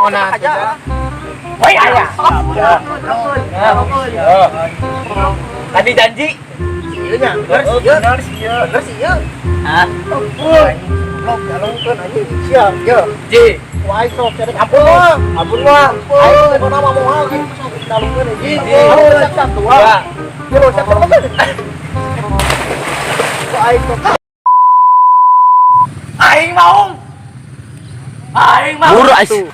Mana aja. Woi, aya. Tadi janji. Iya nya, bener sih, bener sih, bener sih, iya. Hah? Ampun. Goblok, jalungkeun anjing. Sia, ye. Ji. Wah, sok cerek ampun mah. Ampun mah. Aing teh nama moal aing sok jalungkeun anjing. Ampun siap-siap dua. Yo, siap-siap bener. Kok aing sok Aing mau. Aing mau. Buru aing.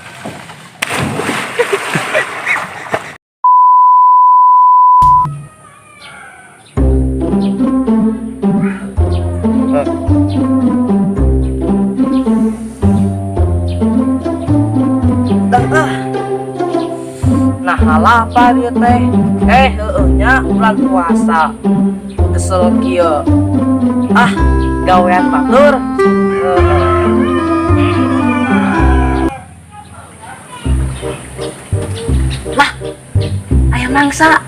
Nah, halah apa dia teh? Eh, heueuh nya bulan puasa. Kesel kieu. Ah, gawean batur. Lah, aya mangsa.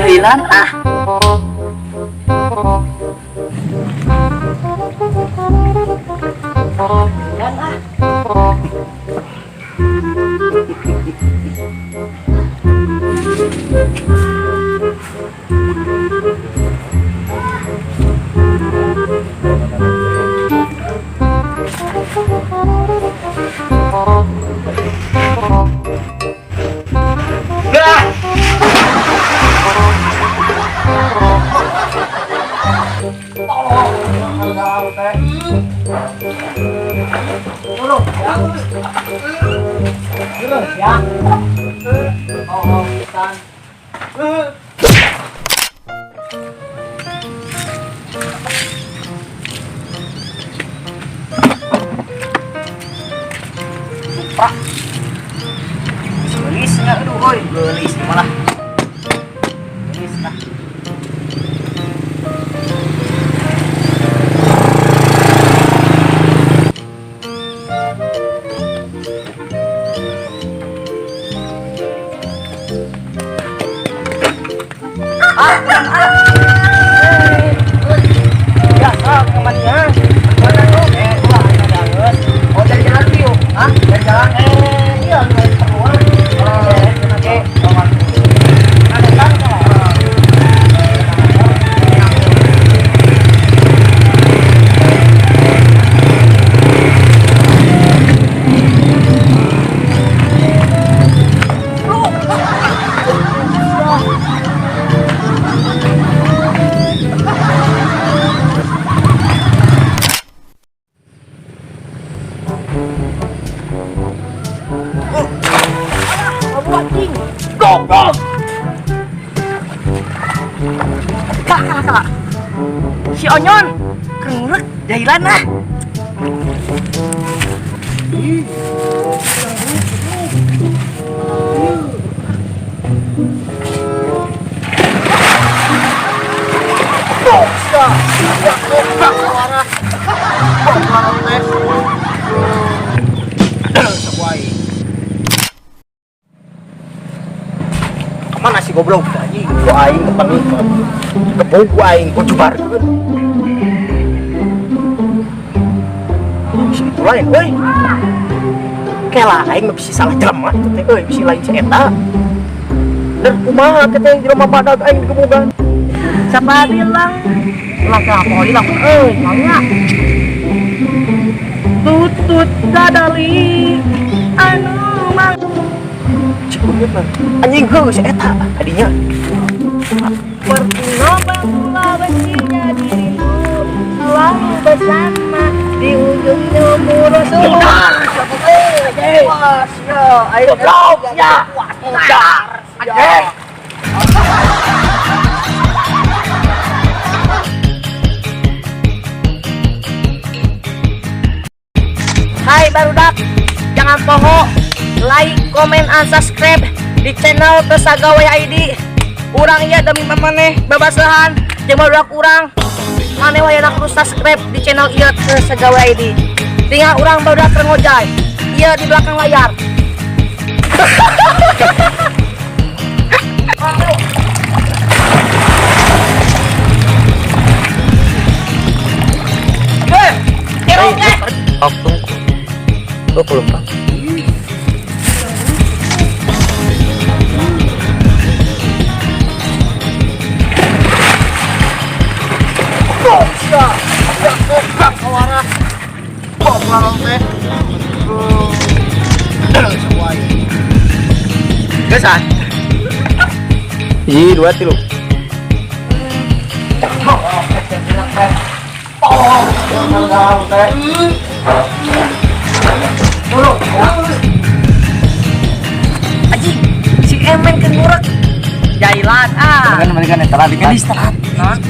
Jahilan ah. Jahilan ah. Ya. Oh, pisan. Pak. Geulis nya aduh euy, geulis malah. Geulis lah. Ya, sok kemana? Mana tuh? Eh, ulah ada dangeus. Oh, dari jalan kieu. Hah? Dari jalan. Eh, iya, dari keluar. Oh, oke. Ada kan? Goblok. Kalah, kalah, kalah. Si Onyon, kerengek, jahilan ah. Kemana si goblok anjing? Ku aing kepengi. Kebung ku aing ku jubarkeun. Si itu lain euy. Kela aing mah bisi salah jelema itu teh euy, bisi lain si eta. Dan kumaha teh jelema badag aing digebugan. Siapa bilang? Lah ka poho lah euy, mangga. Tutut dadali anu mang Cikunyut mah. Anjing heuh si eta tadinya. Percuma pula bencinya dirimu selalu bersama di ujung umur Rasulullah. Wah, sia, aing Goblok, sia. Anjing. Hai barudak, jangan poho like, comment, and subscribe di channel Tesagawe ID. Urang ieu demi mamaneh babasahan jeung barudak urang. Maneh wayahna kudu subscribe di channel ieu Tesagawe ID. Tinggal urang barudak keur ngojay. Ieu di belakang layar. Eh, kerok eh. Tunggu. 24. Oh, sia. Ya, goblok kawaras. Goblok teh. Sesuai. Geus ah. 1, 2, 3. Oh, teh. Dulu. Anjing, si Emen ke ngurek. Jailan ah. Kan balikan eta lah, balikan di setelah. Naon?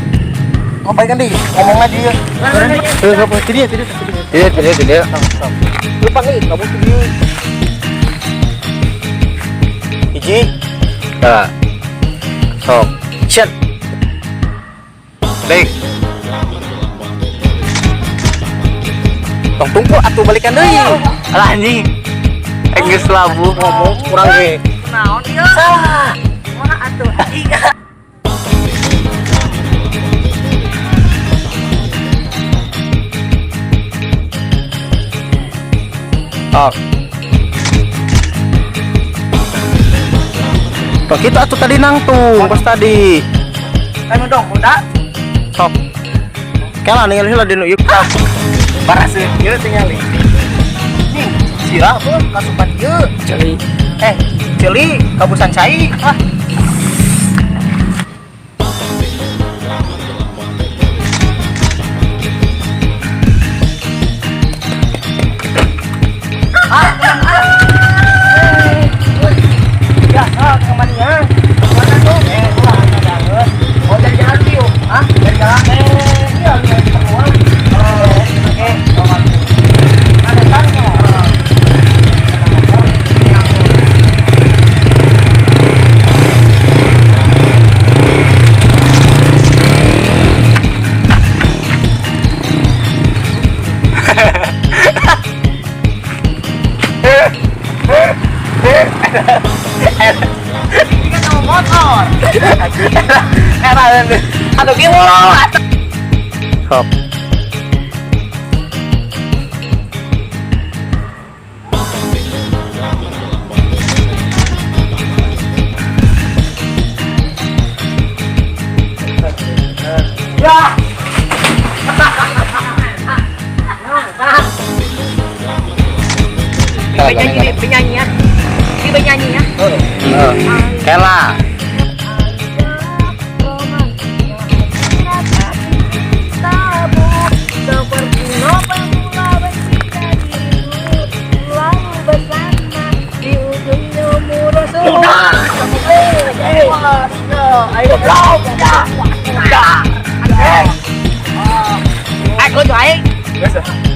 Oh, balikan di. Ngomong aja dia. Tidak, tidak, tidak. Tidak, tidak, tidak. Lupa nih, kamu tuh dia. Hiji. Tah. Sok. Cet. Baik. Tong tunggu atuh balikan deui. Alah anjing. Geus labuh Ngomong kurang ge. Naon ieu? Salah. Wah atuh anjing. Sok. Tok itu atuh tadi nangtung pas tadi. Ayo dong, udah. Sok. Kela ningali heula dinu ieu. Paras euy. Ieu tingali. Nih, sirah beuh kasupan ieu. Ceuli. Ceuli kabusan cai. Ah. Ya, kemana? Kemana tuh? Ulah, ada banget. Oh, dari jalan yuk. Hah? Dari jalan? Iya, iya, keluar. Oh, oke. Ada tangga. Ini kan sama motor. Atau gimana? Sok. Ya. Penyanyi, penyanyi ya. Ini penyanyi ya. Kela. Ayo, ayo.